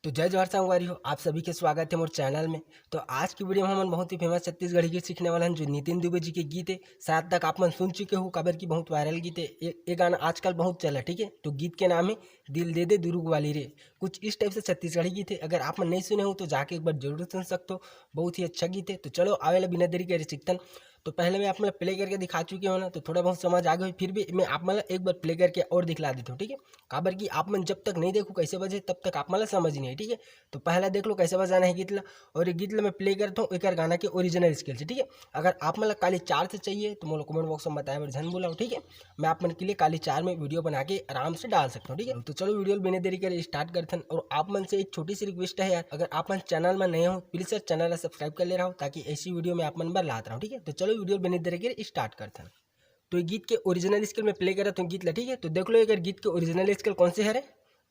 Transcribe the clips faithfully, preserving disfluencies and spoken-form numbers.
तो जय जोहार संगवारी हो, आप सभी के स्वागत है मोर चैनल में। तो आज की वीडियो में हमन बहुत ही फेमस छत्तीसगढ़ी गीत सीखने वाला हन, जो नितिन दुबे जी के गीत है। शायद तक आप मन सुन चुके हो, काबर की बहुत वायरल गीत है। ये, ये गाना आजकल बहुत चला, ठीक है। तो गीत के नाम है दिल दे दे दुरुग वाली रे। कुछ इस टाइप से छत्तीसगढ़ी गीत है। अगर आप मन नहीं सुने हो तो जाके एक बार जरूर सुन सकते हो, बहुत ही अच्छा गीत है। तो चलो आवेला बिना देरी करे सीखथन। तो पहले मैं आप मन प्ले करके दिखा चुके हो ना, तो थोड़ा बहुत समझ आ गया हो, फिर भी मैं आप मन एक बार प्ले करके और दिखला देता हूँ, ठीक है। काबर कि आप मन जब तक नहीं देखो कैसे बजे, तब तक आप मन ला समझ नहीं है, ठीक है। तो पहला देख लो कैसे बजाना है गीत ला, और ये गीत ला मैं प्ले करता हूँ एक गाना के ओरिजिनल स्केल से, ठीक है। अगर आप मन ला काली चार से चाहिए तो मोला कमेंट बॉक्स में बताए बर झन भुलाओ, ठीक है। मैं आप मन के लिए काली चार में वीडियो बना के आराम से डाल सकता हूँ, ठीक है। तो चलो वीडियो बिना देरी करे स्टार्ट करथन। और आप मन से एक छोटी सी रिक्वेस्ट है यार, अगर आप मन चैनल में नए हो, प्लीज यार चैनल ला सब्सक्राइब कर ले रहा हो, ताकि ऐसी वीडियो मैं आप मन बर लात रहूँ, ठीक है। तो चलो वीडियो बिना देरी करे स्टार्ट करथन। तो ये गीत के ओरिजिनल स्केल में प्ले करत हूँ गीत ला, ठीक है। तो देख लो एक बार गीत के ओरिजिनल स्केल कौन से हरे,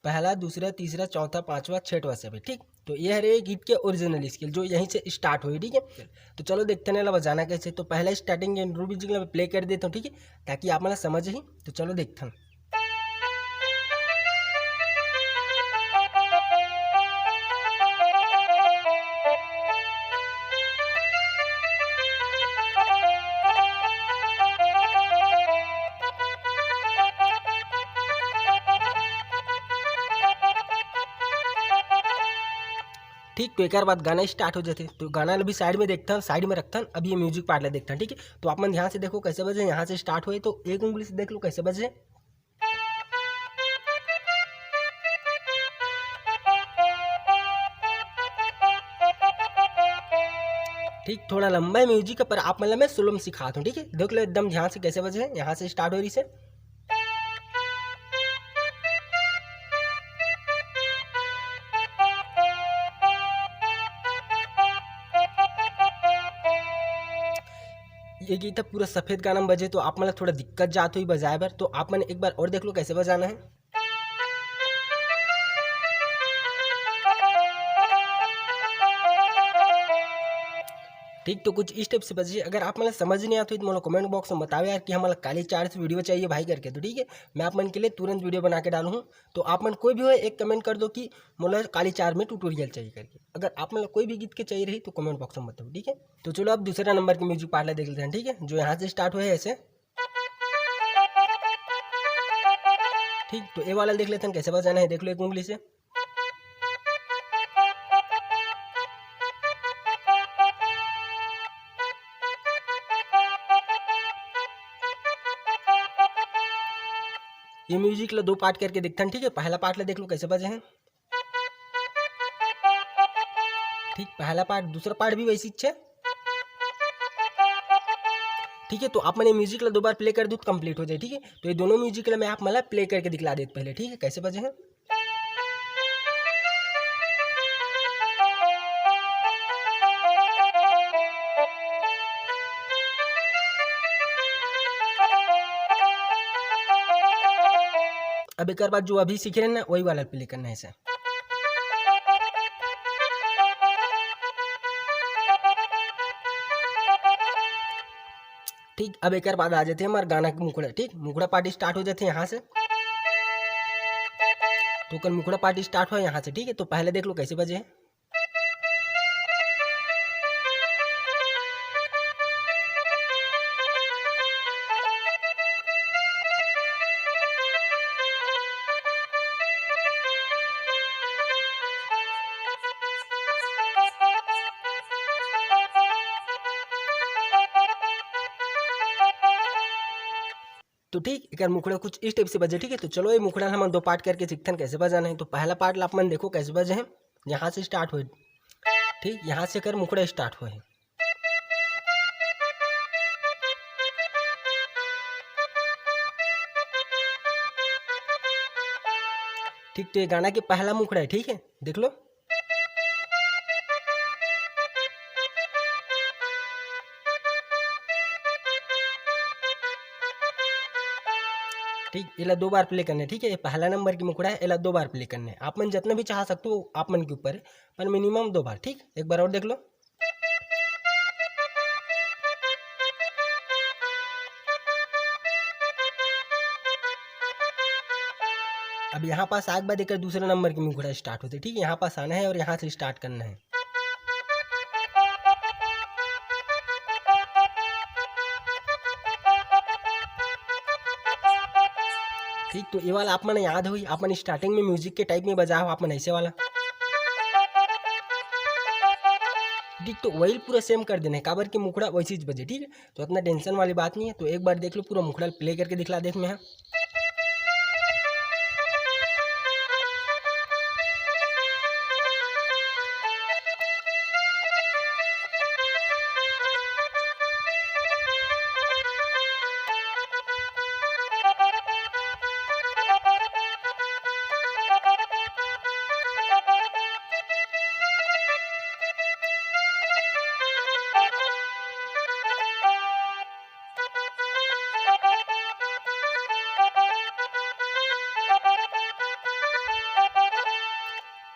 पहला, दूसरा, तीसरा, चौथा, पांचवा, छठवा सब है, ठीक। तो ये हरे गीत के ओरिजिनल स्केल जो यहीं से स्टार्ट हुई, ठीक है। तो चलो देखथन एला बजाना कैसे। तो पहला स्टार्टिंग इंट्रो म्यूजिक ला प्ले कर देता हूँ, ठीक है, ताकि आप मन ला समझ ही। तो चलो देखथन। ठीक, तो एक बाद गाना स्टार्ट हो जाते, तो गाना ला भी साइड में देखथन, साइड में रखथन। अब ये म्यूजिक पार्ट ला देखथन, ठीक है। तो आप मन ध्यान से देखो कैसे बजे, यहाँ से स्टार्ट हुए तो एक उंगली से देख लो कैसे बजे। ठीक, थोड़ा लंबा है म्यूजिक, पर आप मन ला मैं स्लो में सिखाता हूँ, ठीक है। देख लो एकदम ध्यान से कैसे बजे, यहाँ से स्टार्ट हो रही से। ये गीत पूरा सफेद गाना में बजे, तो आप मन ला थोड़ा दिक्कत जात होही बजाए बर, तो आप मन एक बार और देख लो कैसे बजाना है। ठीक, तो कुछ इस टाइप से बजे। अगर आप मन ला समझ नहीं आत होही तो मोला कमेंट बॉक्स में बताओ यार कि हमला काली चार से वीडियो चाहिए भाई करके, तो ठीक है, मैं आप मन के लिए तुरंत वीडियो बना के डालूँ। तो आप मन कोई भी हो एक कमेंट कर दो कि मोला काली चार में ट्यूटोरियल चाहिए करके। अगर आप मन ला कोई भी गीत के चाहिए रही तो कमेंट बॉक्स में बताओ, ठीक है। तो चलो अब दूसरा नंबर के म्यूजिक पार्ट ला देख लेते हैं, ठीक है, जो यहाँ से स्टार्ट हुआ है ऐसे। ठीक, तो ये वाला देख लेते हैं कैसे बजाना है, देख लो एक उंगली से। ये म्यूजिक ला दो पार्ट करके देखथन, ठीक है। पहला पार्ट ला देख लो कैसे बजे हैं। ठीक, पहला पार्ट, दूसरा पार्ट भी वैसी है। ठीक है, तो आप मन ये म्यूजिक ला दो बार प्ले कर दो तो कंप्लीट हो जाए, ठीक है। तो ये दोनों म्यूजिक ला मैं आप मन ला प्ले करके दिखला देता पहले, ठीक है, कैसे बजे हैं। अब एक बाद जो अभी सीखे रहे ना, वही वाला प्ले करना है इसे। ठीक, अब एक बाद आ जाते हैं हमारे गाना के मुखड़ा। ठीक, मुखड़ा पार्ट स्टार्ट हो जाते हैं यहाँ से। तो कल मुखड़ा पार्ट स्टार्ट हुआ यहाँ से, ठीक है। तो पहले देख लो कैसे बजे हैं। तो ठीक, एकर मुखड़ा कुछ इस टाइप से बजे, ठीक है। तो चलो, ये मुखड़ा ल हमन दो पार्ट करके सीखथन, कैसे बजाना है। तो पहला पार्ट ला आप मन देखो कैसे बजे हैं, यहाँ से स्टार्ट होए, ठीक, यहाँ से एकर मुखड़ा स्टार्ट होए। ठीक, तो ये गाना के पहला मुखड़ा है, ठीक है, देख लो। ठीक, एला दो बार प्ले करने, ठीक है, ये पहला नंबर की मुखड़ा है, एला दो बार प्ले करने। आप मन जितना भी चाह सकते हो, आप मन के ऊपर है, पर मिनिमम दो बार। ठीक, एक बार और देख लो। अब यहाँ पास आए के बाद एक दूसरे नंबर के मुखड़ा स्टार्ट होते, ठीक है, यहाँ पास आना है और यहाँ से स्टार्ट करना है। ठीक, तो ये वाला आप मन याद होई, आप मन स्टार्टिंग में म्यूजिक के टाइप में बजाए हो आप मन ऐसे वाला। ठीक, तो वही पूरा सेम कर देना है, काबर के मुखड़ा वही चीज बजे, ठीक है। तो इतना टेंशन वाली बात नहीं है। तो एक बार देख लो, पूरा मुखड़ा प्ले करके दिखला देख मैं, हाँ।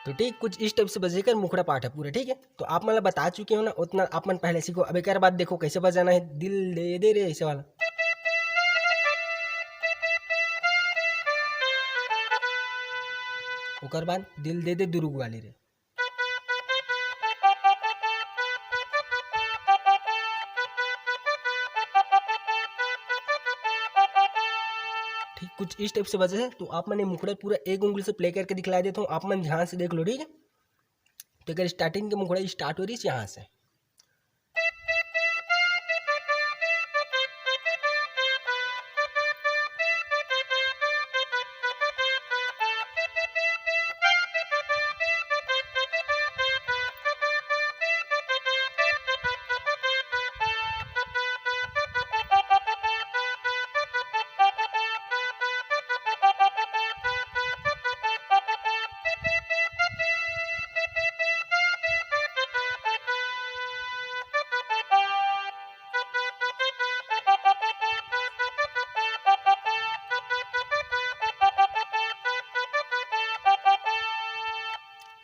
तो ठीक, कुछ इस टाइप से बजेकर मुखड़ा पाठ है पूरा, ठीक है। तो आप मन ला बता चुके हो ना, उतना आप मन पहले सीखो। अब एक बार देखो कैसे बजाना है, दिल दे दे रे, ऐसे वाला। ओकर बाद दिल दे दे दुरुग वाली रे। ठीक, कुछ इस टाइप से बजे है। तो आप मन ये मुखड़ा पूरा एक उंगली से प्ले करके दिखला देता हूँ, आप मन ध्यान से देख लो, ठीक है। तो अगर स्टार्टिंग के मुखड़ा स्टार्ट हो रही है यहाँ से।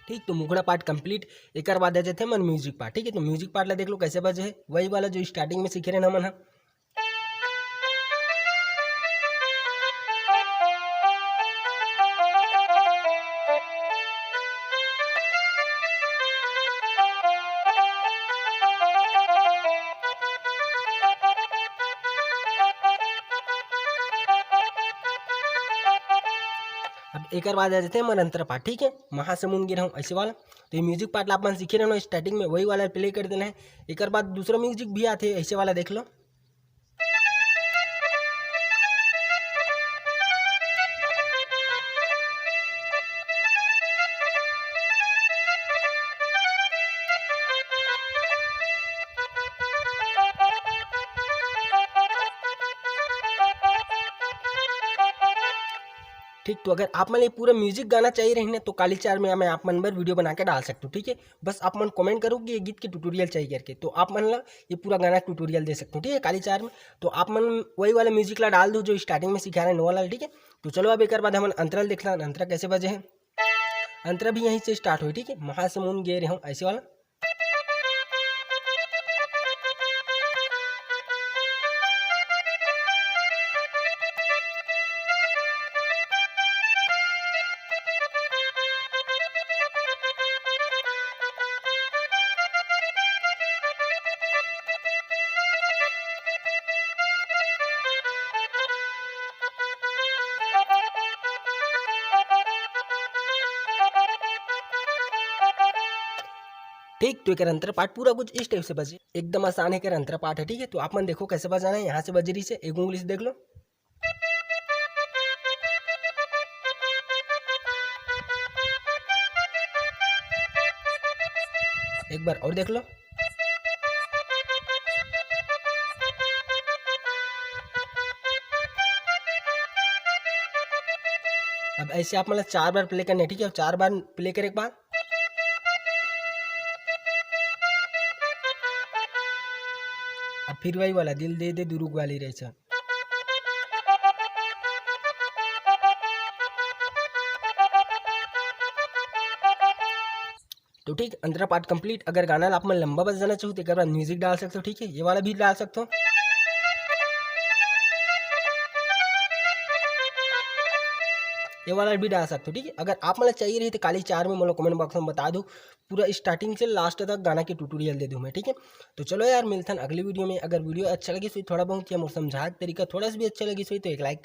ठीक, तो मुखड़ा पाठ कंप्लीट। एकर बाद आ जाते हैं हमन म्यूजिक पार्ट, ठीक है। तो म्यूजिक पार्ट ला देख लो कैसे बजे है, वही वाला जो स्टार्टिंग में सीखे रहे हमन ह। अब एकर बाद आ जाते हैं हमर अंतरा पाठ, ठीक है, महासमुंद गे रहूं ऐसे वाला। तो ये म्यूजिक पार्ट ला आप मन सीखे रहना, स्टार्टिंग में वही वाला प्ले कर देना है। एकर बाद दूसरा म्यूजिक भी आते ऐसे वाला, देख लो। ठीक, तो अगर आप मन ये पूरा म्यूजिक गाना चाहिए रही ना, तो काली चार में मैं आप मन बर वीडियो बना के डाल सकता हूँ, ठीक है। बस आप मन कमेंट करो कि ये गीत के ट्यूटोरियल चाहिए करके, तो आप मन ला ये पूरा गाना ट्यूटोरियल दे सकता हूँ, ठीक है, काली चार में। तो आप मन वही वाला म्यूजिक ला डाल दो जो स्टार्टिंग में सिखा रहे हैं, नोवा ला, ठीक है। तो चलो, अब एक बार हमन अंतरा ला देखना, अंतरा कैसे बजे है। अंतरा भी यहीं से स्टार्ट हुई, ठीक है, महासमुंद गे रहूं ऐसे वाला। ठीक, तो एकर अंतरा पाठ पूरा कुछ इस टाइप से बजे, एकदम आसान है एकर अंतरा पाठ है, ठीक है। तो आप मन देखो कैसे बजाना है, यहाँ से बज रही से एक उंगली से देख लो। एक बार और देख लो। अब ऐसे आप मतलब चार बार प्ले करने, ठीक है, चार बार प्ले करे के बाद अब फिर वही वाला दिल दे दे दुरुग वाली रही। तो ठीक, अंतरा पाठ कंप्लीट। अगर गाना ला आप मन लंबा बजाना चाहो तो एक बार म्यूजिक डाल सकते हो, ठीक है, ये वाला भी डाल सकते हो। ये वाला भी डाल सकते हो, ठीक है। अगर आप मन ला चाहिए रही तो काली चार में मोला कमेंट बॉक्स में बता दो, पूरा स्टार्टिंग से लास्ट तक गाना के ट्यूटोरियल दे दूँ मैं, ठीक है। तो चलो यार, मिलथन अगली वीडियो में। अगर वीडियो अच्छा लगिस होही थोड़ा बहुत या मोर समझाए के तरीका थोड़ा सा भी अच्छा लगिस होही तो एक लाइक